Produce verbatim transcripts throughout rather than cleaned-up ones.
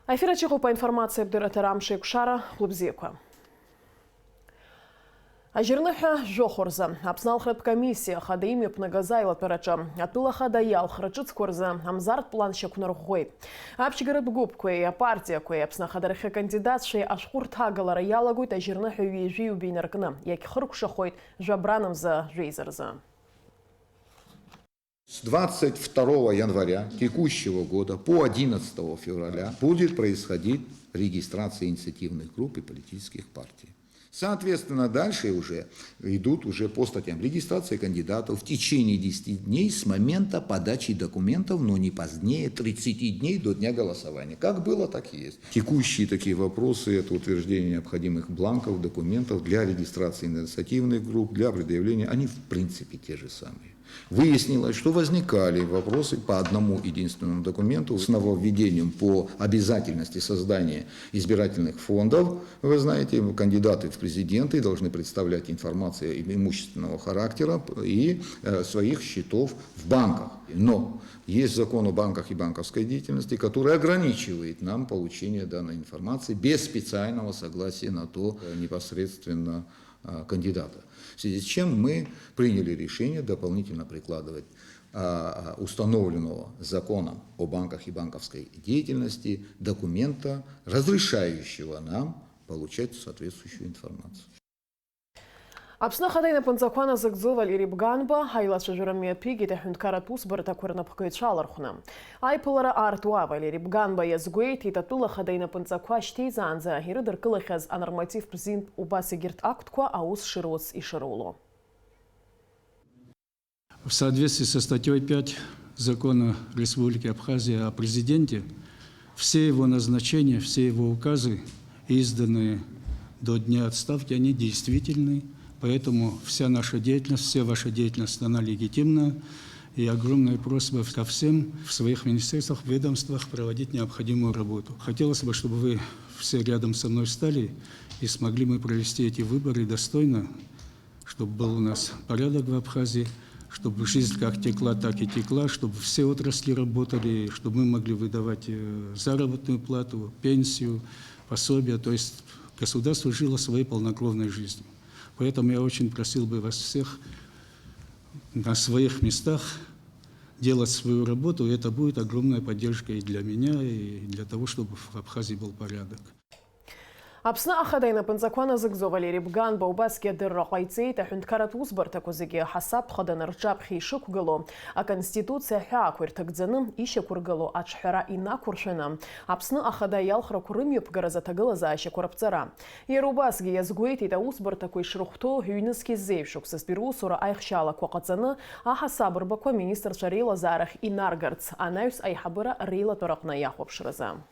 Аефир аҿы иҟоуп аинформациатә дырраҭара Амшеикәшара, хәлыбзиақәа. Ажьырныҳәа жәохә рзы Аԥсны алхратә комиссиа ахада имҩаԥнагаз аилатәараҿы атәыла ахада иалхра ҿыцқәа рзы амзартә план шьақәнарӷәӷәеит. Аԥшьгаратә гәыԥқәеи апартиақәеи Аԥсны ахадарахьы акандидатцәеи ашәҟәы рҭагалара иалагоит ажьырныҳәа ҩажәи ҩба инаркны, иагьхыркәшахоит жәабранамза жәеиза рзы. С двадцать второго января текущего года по одиннадцатого февраля будет происходить регистрация инициативных групп и политических партий. Соответственно, дальше уже идут уже по статьям. Регистрация кандидатов в течение десяти дней с момента подачи документов, но не позднее тридцати дней до дня голосования. Как было, так и есть. Текущие такие вопросы — это утверждение необходимых бланков, документов для регистрации инициативных групп, для предъявления. Они, в принципе, те же самые. Выяснилось, что возникали вопросы по одному единственному документу с нововведением по обязательности создания избирательных фондов. Вы знаете, кандидаты в президенты должны представлять информацию имущественного характера и э, своих счетов в банках. Но есть закон о банках и банковской деятельности, который ограничивает нам получение данной информации без специального согласия на то э, непосредственно э, кандидата. В связи с чем мы приняли решение дополнительно прикладывать а, установленного законом о банках и банковской деятельности документа, разрешающего нам получать соответствующую информацию. Аԥсны Ахада инапынҵақәа назыгӡо Валери Бганба аилацәажәара мҩаԥигеит аҳәынҭқарратә усбарҭақәа рнапхгаҩцәа алархәны. Аиԥылара аартуа Валери Бганба иазгәеиҭеит, атәыла ахада инапынҵақәа шьҭеизаанӡа ирыдыркылахьаз анормативтә зинтә убас егьырҭ актқәа аус шыруц ишыруло. В соответствии со статьей пять Закона Республики Абхазия о президенте, все его назначения, все его указы, изданные до дня отставки, они действительны. Поэтому вся наша деятельность, вся ваша деятельность, она легитимна. И огромная просьба ко всем в своих министерствах, ведомствах проводить необходимую работу. Хотелось бы, чтобы вы все рядом со мной встали и смогли мы провести эти выборы достойно, чтобы был у нас порядок в Абхазии, чтобы жизнь как текла, так и текла, чтобы все отрасли работали, чтобы мы могли выдавать э, заработную плату, пенсию, пособия. То есть государство жило своей полнокровной жизнью. Поэтому я очень просил бы вас всех на своих местах делать свою работу, и это будет огромная поддержка и для меня, и для того, чтобы в Абхазии был порядок. Аԥсны Ахада инапынҵақәа назыгӡо Валери Бганба убасгьы адырра ҟаиҵеит, аҳәынҭқарратә усбарҭақәа зегьы ҳасаб хаданы рҿаԥхьа ишықәгылоу, Аконституциа аҳәаақәа ирҭагӡаны ишьақәыргылоу аҿҳәара инақәыршәаны, Аԥсны Ахада иалхрақәа рымҩаԥгаразы аҭагылазаашьақәа раԥҵара. Иара убасгьы иазгәеиҭеит, аусбарҭақәа ишрыхәҭоу ҩнызқьи зеижә шықәсазтәи русура аихшьаалақәа ҟаҵаны, аҳасабырбақәа аминистрцәа реилазаарахь инаргарц, анаҩс аиҳабыра реилатәараҟны иахәаԥшразы.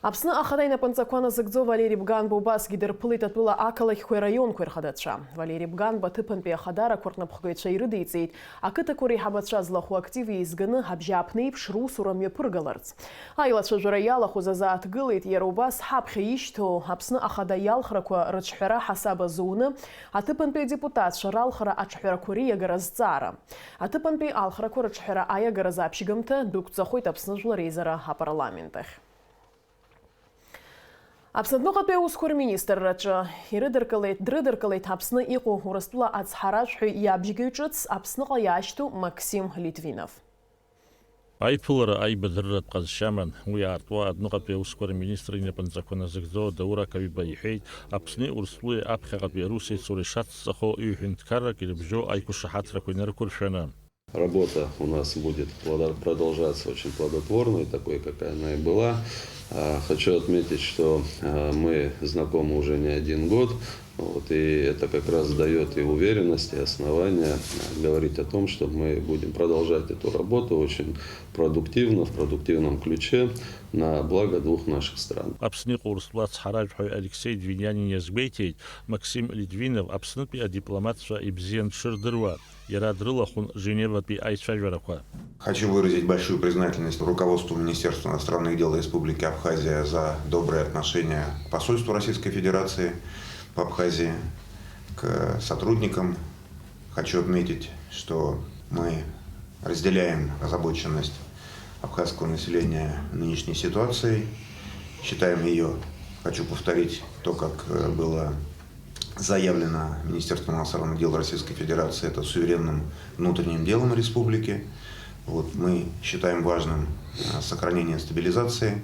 Аԥсны Ахада инапынҵақәа назыгӡо Валери Бганба убасгьы дырԥылеит атәыла ақалақьқәеи араионқәеи рхадацәа. Валери Бганба аҭыԥантәи ахадарақәа рнапхгаҩцәа ирыдиҵеит, ақыҭақәа реиҳабацәа злахәу актив еизганы абжьааԥнеиԥш русура мҩаԥыргаларц. Аилацәажәара иалахәыз азааҭгылеит иара убас ҳаԥхьа ишьҭоу Аԥсны Ахада иалхрақәа рыҿҳәара ҳасаба зуны аҭыԥантәи адепутатцәа ралхра аҿҳәарақәа риагара азҵаара. Аҭыԥантәи алхрақәа рыҿҳәара аиагаразы аԥшьгамҭа дәықәҵахоит Аԥсны Жәлар Реизара апарламент ахь. Аԥсны адәныҟатәи аусқәа рминистрраҿы ирыдыркылеит, дрыдыркылеит Аԥсны иҟоу Урыстәыла ацҳаражәҳәаҩ иабжьгаҩ ҿыц Аԥсныҟа иаашьҭу Максим Литвинов. Аиԥылара аибадырратә ҟазшьа аман, уи аартуа адәныҟатәи аусқәа рминистр инапынҵақәа назыгӡо Даур Акаҩба иҳәеит, Аԥсни Урыстәылеи аԥхьаҟатәи аусеицура ишацҵахо ҩ-ҳәынҭқаррак ирыбжьоу аиқәшаҳаҭрақәа инарықәыршәаны. Работа у нас будет плодо-, продолжаться очень плодотворной, такой, какая она и была. А, хочу отметить, что а, мы знакомы уже не один год. Вот, и это как раз даёт и уверенность, и основание э, говорить о том, что мы будем продолжать эту работу очень продуктивно, в продуктивном ключе на благо двух наших стран. Аԥсны иҟоу Урыстәыла ацҳаражәҳәаҩ Алексеи Двинянин иазгәеиҭеит, Максим Литвинов Аԥснытәи адипломатцәа ибзиан дшырдыруа, иара дрылахәын Женеватәи аицәажәарақәа. Хочу выразить большую признательность руководству Министерства иностранных дел Республики Абхазия за добрые отношения к посольству Российской Федерации в Абхазии, к сотрудникам. Хочу отметить, что мы разделяем озабоченность абхазского населения нынешней ситуацией. Считаем ее, хочу повторить то, как э, было заявлено Министерством иностранных дел Российской Федерации, это суверенным внутренним делом республики. Вот, мы считаем важным э, сохранение стабилизации,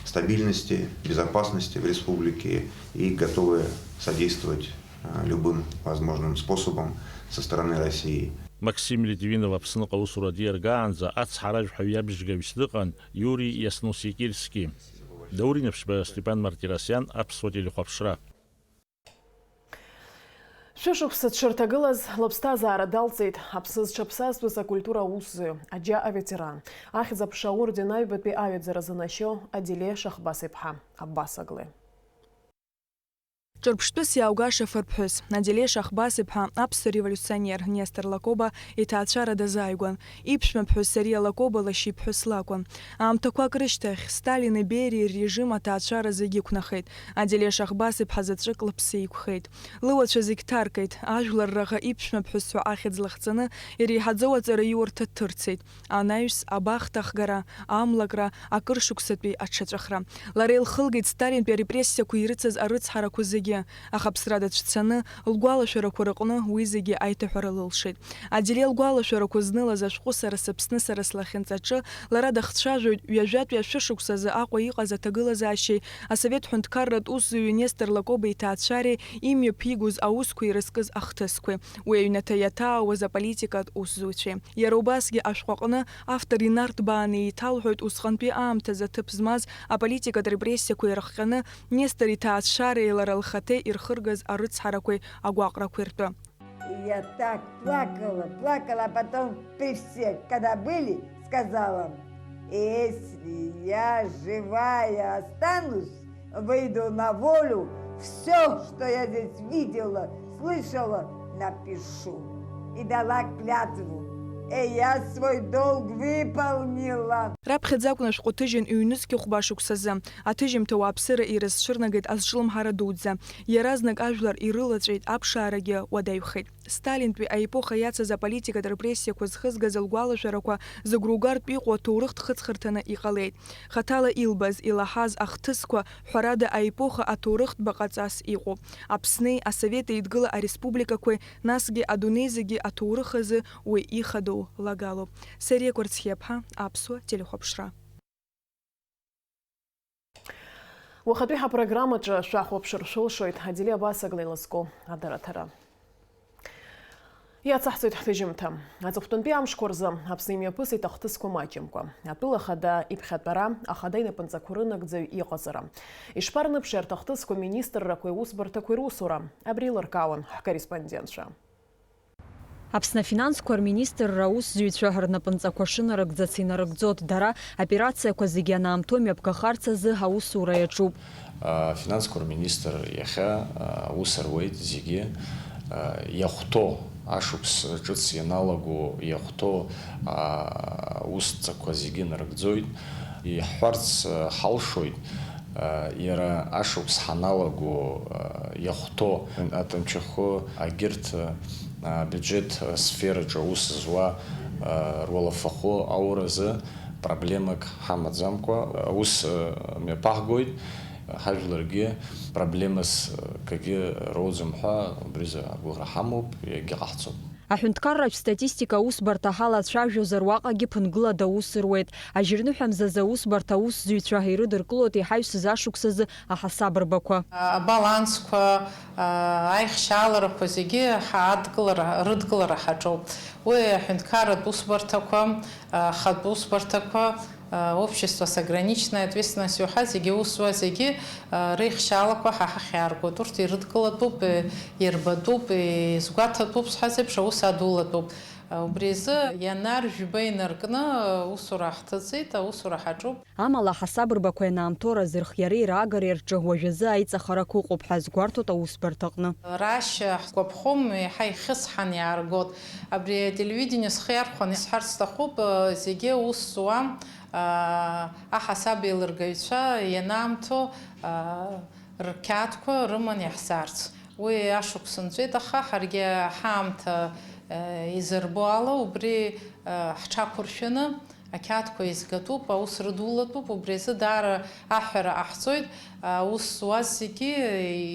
стабильности, безопасности в республике и готовы содействовать э, любым возможным способом со стороны России. Максим Литвинов Аԥсныҟа аусура диаргаанӡа ацҳаражәҳәаҩ иабжьгаҩыс дыҟан Иури Иасносикирски. Даур Инаԥшьба, Степан Мартиросиан, Аԥсуа телехәаԥшра. Шәышықәса дшырҭагылаз, лыԥсҭазаара далҵит Аԥсны зҽаԥсазтәыз акультура аусзуҩ, аџьа аветеран, Ахьӡ-аԥша аорден аҩбатәи аҩаӡара занашьоу Аделе Шахбас-иԥҳа Аббасаглы. Ҿырԥштәыс иааугаша фырԥҳәыс, Аделе Шахбас-иԥҳа, аԥсуа револиуционер Нестор Лакоба иҭаацәара дазааигәан. Иԥшәмаԥҳәыс Сариа Лакоба лашьа иԥҳәыс лакәын. Аамҭақәак рышьҭахь, Сталини Бериеи ррежим аҭаацәара зегьы иқәнахеит. Аделе Шахбас-иԥҳа заҵәык лыԥсы еиқәхеит. Лыуацәа зегь ҭаркит, ажәлар раӷа иԥшәмаԥҳәыс ҳәа ахьӡ лахҵаны, иреиҳаӡоу аҵараиурҭа дҭырцеит. Анаҩс, абахҭа ахгара, амлакра, акыршықәсатәи аҽаҵәахра. Лара илхылгеит Сталинтәи арепрессиақәа ирыцыз арыцҳарақәа зегьы, аха аԥсра дацәцаны, лгәалашәарақәа рыҟны уи зегьы аиҭаҳәара лылшеит. Аделе лгәалашәарақәа знылаз ашәҟәы Сара сыԥсны сара слахьынҵаҿы лара дахцәажәоит ҩажәатәи ашәышықәсазы Аҟәа иҟаз аҭагылазаашьеи асовет ҳәынҭқарратә усзуҩы Нестор Лакоба иҭаацәареи имҩаԥигоз аусқәа ирызкыз ахҭысқәеи. Уи аҩнаҭа иаҭаауаз аполитикатә усзуҩцәеи. Иара убасгьы ашәҟәы аҟны автор инарҭбааны еиҭалҳәоит усҟантәи аамҭазы аҭыԥ змаз аполитикатә репрессиақәа ирыхҟьаны Нестор иҭаацәареи лара лхаҭеи ирхыргаз арыцҳарақәеи агәаҟрақәеи ртәы. Я так плакала, плакала, а потом при всех, когда были, сказала: «Если я живая останусь, выйду на волю, всё, что я здесь видела, слышала, напишу». И дала клятву. И я свой долг выполнила. Раԥхьаӡа акәын ашәҟәы ҭыжьын ҩнызқьи хәба шықәсазы. Аҭыжьымҭа ауааԥсыра ирызцәырнагеит азҿлымҳара дуӡӡа. Иаразнак ажәлар ирылаҵәеит, аԥшаарагьы уадаҩхеит. Сталинтәи аепоха иацыз аполитикатә репрессиақәа зхызгаз лгәалашәарақәа зыгәра угартә иҟоу аҭоурыхтә хыҵхырҭаны иҟалеит. Хаҭала илбаз, илаҳаз ахҭысқәа, ҳәарада, аепоха аҭоурыхтә баҟаҵас иҟоуп. Аԥсни Асовет Еидгыла ареспубликақәеи, насгьы адунеи зегьы аҭоурых азы уи ихадоу лагалоуп. Сариа Кәарцхиаԥҳа, Аԥсуа телехәаԥшра. Уахатәи ҳапрограммаҿы шәахәаԥшыр шәылшоит Аделе Абасаглеи лызку адараҭара. Иацаҳҵоит ҳҭыжьымҭа. Аҵыхәтәантәи амшқәа рзы Аԥсны имҩаԥысит ахҭысқәа маҷымкәа. Атәыла ахада иԥхьатәара, ахада инапынҵақәа рынагӡаҩ иҟаҵара. Ишԥарныԥши арҭ ахҭысқәа аминистррақәеи аусбарҭақәеи русура? Абри еилыркаауан ҳкорреспондентцәа. Аԥсны афинансқәа рминистрра аусзуҩцәа рнапынҵақәа шынарыгӡац инарыгӡоит, дара аоперациақәа зегьы анаамҭоу мҩаԥгахарц азы аусура иаҿуп. Афинансқәа рминистр иахьа аус руеит зегьы иахәҭоу, ашықәс ҿыц ианалаго иахәҭоу аусҵақәа зегьы нарыгӡоит. Иаҳҳәарц ҳалшоит, иара ашықәс ҳаналаго иахәҭоу, аҭынчахо агьырҭ абиуџьеҭ сфераҿы аус зуа руалафахәы ауразы проблемак ҳамаӡамкәа аус мҩаԥаҳгоит. Ҳажәларгьы проблемас акгьы роуӡом ҳәа убризы агәыӷра ҳамоуп, иагьыҟаҳҵом. Аҳәынҭқарратә статистика аусбарҭа ҳалацәажәозар, уаҟагьы ԥынгылада аус руеит. Ажьырныҳәа мзазы аусбарҭа аусзуҩцәа ирыдыркылоит иҳаҩсыз ашықәсазы аҳасабырбақәа. Абалансқәа, аихшьааларақәа зегьы ҳадкылара, рыдкылара ҳаҿоуп. Уи аҳәынҭқарратә усбарҭақәа, ахатә усбарҭақәа, общество с ограниченной ответственностью ҳәа зегьы, аус зуа зегьы, реихшьаалақәа ҳа ҳахь иааргоит. Урҭ ирыдкылатәуп, ирбатәуп, изгәаҭатәуп сҳәаз еиԥш, аус адулатәуп. Убри азы ианар жәба инаркны аусура ҳҭыҵит, аусура ҳаҿуп. Амала, аҳасабырбақәа ианаамҭоу разы рхиареи раагареи рҿы уажәазы аиҵахарақәа ыҟоуп ҳәа азгәарҭоит аусбарҭаҟны. Рашьа ҳгәаԥхом, еиҳа ихьысҳан иааргоит. Абри ателевидение схы иархәаны исҳәарц сҭахуп, зегьы аус зуа, аҳасаб еилыргаҩцәа ианаамҭоу, рқьаадқәа рыман иаҳзаарц. Уи ашықәс нҵәеит, аха ҳаргьы ҳаамҭа, изырбо ала, убри, ҳҽақәыршәаны, Ақьаадқәа еизгатәуп, аус рыдулатәуп, убри азы даара аҳәара ҟаҳҵоит, аус зуаз зегьы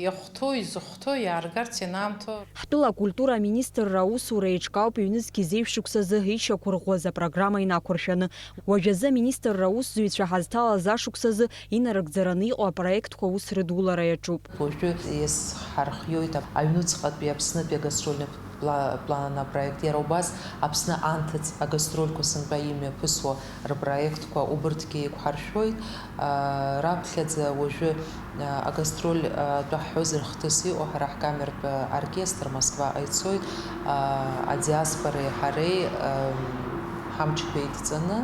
иахәҭоу, изыхәҭоу иааргарц ианаамҭоу. Ҳтәыла акультура аминистрра аусура еиҿкаауп ҩнызқь зеижә шықәсазы ишьақәырӷәӷәаз апрограмма инақәыршәаны. Уажәазы аминистрра аусзуҩцәа ҳазҭалаз ашықәсазы инарыгӡараны иҟоу апроектқәа аус рыдулара иаҿуп. Уажәы иазҳархиоит аҩнуҵҟатәи Аԥснытәи агастрольный пла-, план апроект, иара убас Аԥсны анҭыҵ агастрольқәа сынтәа имҩаԥысуа рпроектқәа убырҭгьы еиқәҳаршәоит. Раԥхьаӡа уажәы агастрольтә ҳҳәозар хҭыс иҟоу ҳара ҳкамертә оркестр Москваҟа ицоит, адиаспореи ҳареи ҳамчқәа еидҵаны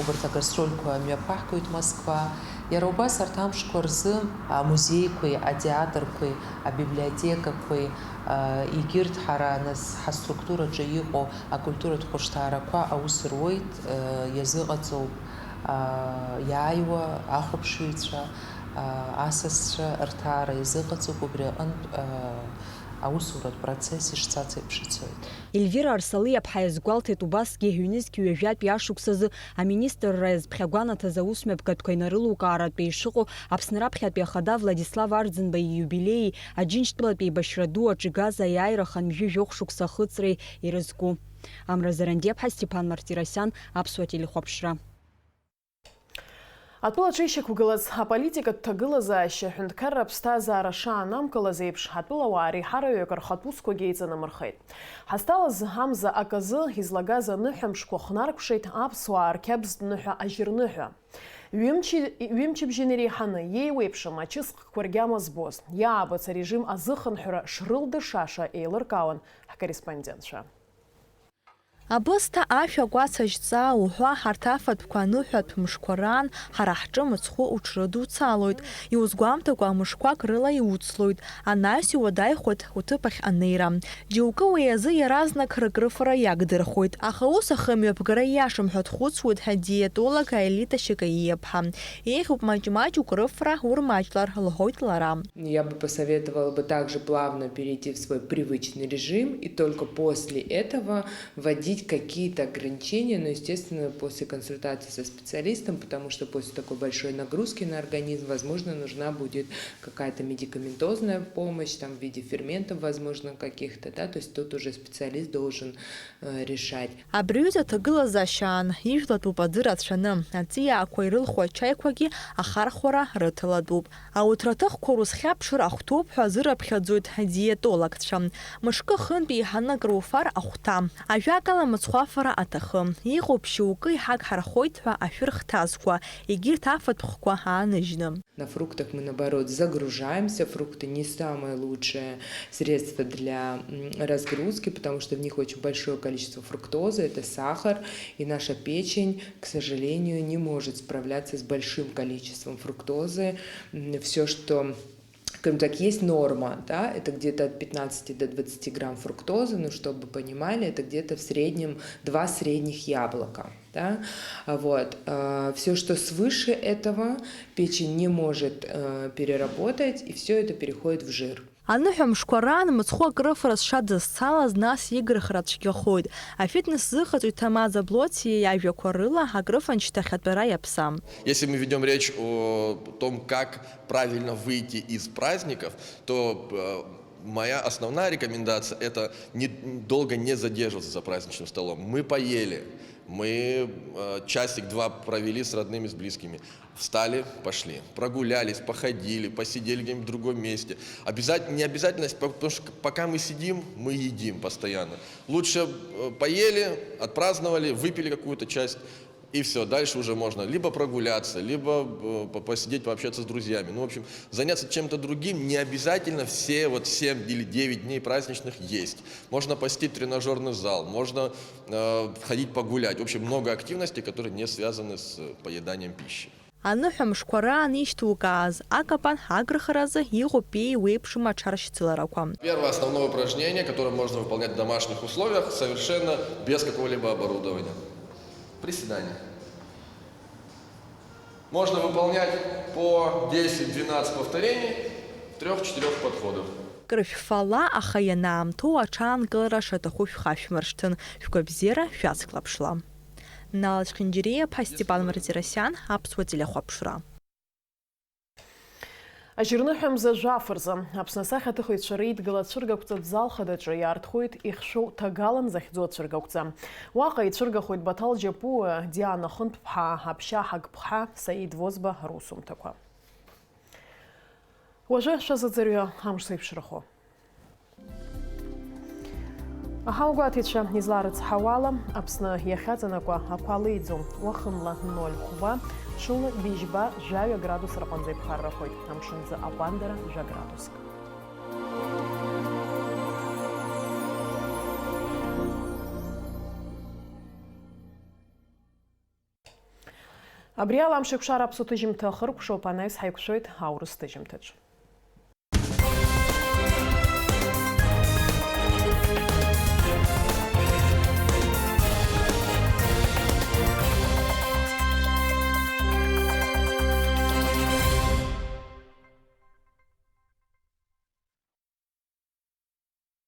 убарҭ агастрольқәа мҩаԥаҳгоит Москва. Иара убас арҭ амшқәа рзы амузеиқәеи атеатрқәеи абиблиотекақәеи, егьырҭ ҳара нас ҳаструктураҿы иҟоу акультуратә хәышҭаарақәа аус руеит, иазыҟаҵоуп иааиуа ахәаԥшыҩцәа, асасцәа рҭаара иазыҟаҵоуп, убри аҟынтә аусуратә процесс ишцац еиԥш ицоит. Ельвира Арсалиаԥҳа иазгәалҭеит убасгьы ҩнызқь ҩажәатәи ашықәсазы аминистрра иазԥхьагәанаҭаз аусмҩаԥгатәқәа инарылукааратәы ишыҟоу Аԥсны раԥхьатәи ахада Владислав Арӡынба ииубилеии Аџьынџьтәылатәи еибашьра ду аҿы игаз аиааира хынҩажәи жәохә шықәса ахыҵреи ирызку. Амра Зарандиаԥҳа, Степан Мартиросиан, Аԥсуа телехәаԥшра. Атәылаҿы ишьақәгылаз аполитикатә ҭагылазаашьа аҳәынҭқарра аԥсҭазаара шаанамгалаз еиԥш, атәылауаа реиҳараҩык рхатә усқәагьы еиҵанамырхеит. Ҳазҭалаз амза аказы излагаз аныҳәамшқәа хнаркәшеит аԥсуаа рқьабзтә ныҳәа ажьырныҳәа. Ҩымчи-, ҩымчыбжьан иреиҳаны иеиуеиԥшым ачысхқәа ргьама збоз, иаабац арежим азыхынҳәра шрылдыршаша еилыркаауан ҳкорреспондентцәа. Абысҭа, ашәа, акәац, ажьҵаа уҳәа, ҳарҭ афатәқәа аныҳәатә мшқәа раан ҳара ҳҿы мыцхәы уҽрыдуцалоит, иузгәамҭакәа мышқәак рыла иуцлоит, анаҩс иуадаҩхоит уҭыԥ ахь анеира. Џьоукы уи азы иаразнак рыкрыфара иагдырхоит, аха ус ахымҩаԥгара ииашам ҳәа дхәыцуеит ҳдиетолог Аелита Шьакаиаԥҳа. Еиӷьуп маҷ-маҷ укрыфара урмаҷлар, лҳәоит лара. Я бы посоветовала бы также плавно перейти в свой привычный режим и только после этого вводить какие-то ограничения, но, естественно, после консультации со специалистом, потому что после такой большой нагрузки на организм, возможно, нужна будет какая-то медикаментозная помощь, там, в виде ферментов, возможно, каких-то, да, то есть тут уже специалист должен, э, решать. Абри аҩыза аҭагылазаашьа аан, ижәлатәуп аӡы рацәаны, аҵиаақәа ирылху ачаиқәагьы ахархәара рыҭалатәуп. Ауҭраҭыхқәа рузхьаԥшыр ахәҭоуп ҳәа азыраԥхьаӡоит адиетологцәа. Мышкы хынтә еиҳаны акруфар ахәҭа. Ажәакала, мыцхәы афара аҭахым. Иҟоуп шьоукы иҳагҳархоит ҳәа ашәыр хҭазқәа, егьырҭ афатә хкқәа ааныжьны. На фруктах мы, наоборот, загружаемся. Фрукты не самое лучшее средство для, м, разгрузки, потому что в них очень большое количество фруктозы, это сахар, и наша печень, к сожалению, не может справляться с большим количеством фруктозы. Все, что, скажем так, есть норма, да, это где-то от пятнадцати до двадцати грамм фруктозы, но чтобы понимали, это где-то в среднем два средних яблока. Да? Вот. Все, что свыше этого, печень не может, э, переработать, и все это переходит в жир. Аныҳәамшқәа раан мыцхәы акрыфара сшадызцалаз, нас игырхра цәгьахоит. Афитнес зыҟаҵаҩ Ҭамаза Блоциа иажәақәа рыла, акрыфан шьҭахь атәара иаԥсам. Если мы ведём речь о том, как правильно выйти из праздников, то, э, моя основная рекомендация — это не, долго не задерживаться за праздничным столом. Мы поели, мы, э, часик-два провели с родными, с близкими. Встали, пошли. Прогулялись, походили, посидели где-нибудь в другом месте. Обязательно, не обязательно, потому что пока мы сидим, мы едим постоянно. Лучше, э, поели, отпраздновали, выпили какую-то часть, и всё. Дальше уже можно либо прогуляться, либо, э, по-, посидеть, пообщаться с друзьями. Ну, в общем, заняться чем-то другим, не обязательно все вот семь или девять дней праздничных есть. Можно посетить тренажёрный зал, можно, э, ходить погулять. В общем, много активностей, которые не связаны с поеданием пищи. Аныҳәамшқәа раан ишьҭукааз акапан агырхаразы иҟоуп еиуеиԥшым аҽаршьцыларақәа. Первое основное упражнение, которое можно выполнять в домашних условиях, совершенно без какого-либо оборудования. Приседания. Можно выполнять по десять-двенадцать повторений в трёх-четырёх подходах. Крышәфала, аха ианаамҭоу аҽаанкылара шаҭаху шәхашәмыршҭын, шәгәабзиара шәацклаԥшла. Нал Чхинджириа-иԥа, Степан Мартиросиан, Аԥсуа телехәаԥшра. Ажьырныҳәа мза жәаф рзы Аԥсны асахьаҭыхыҩцәа реидгыла ацәыргақәҵатә зал хадаҿы иаартхоит ихьшәоу Ҭагалан захьӡу ацәыргақәҵа. Уаҟа ицәыргахоит Баҭал Џьапуа, Диана Хынтә-ԥҳа, Аԥшьа Ҳагԥҳа, Саид Возба русумҭақәа. Уажәы шәазыӡырҩы амш зеиԥшрахо. Аҳауагәаҭаҩцәа изларыцҳауала, Аԥсны иахьаҵанакуа ақәа леиӡом, уахынла ноль хәба, ҽынла быжьба, жәаҩа градус рҟынӡа иԥхаррахоит, амшынӡы аҟәандара жәа градуск. Абри ала Амшеикәшара аԥсуа ҭыжьымҭа ахыркәшоуп, анаҩс ҳаиқәшәоит аурыс ҭыжьымҭаҿ.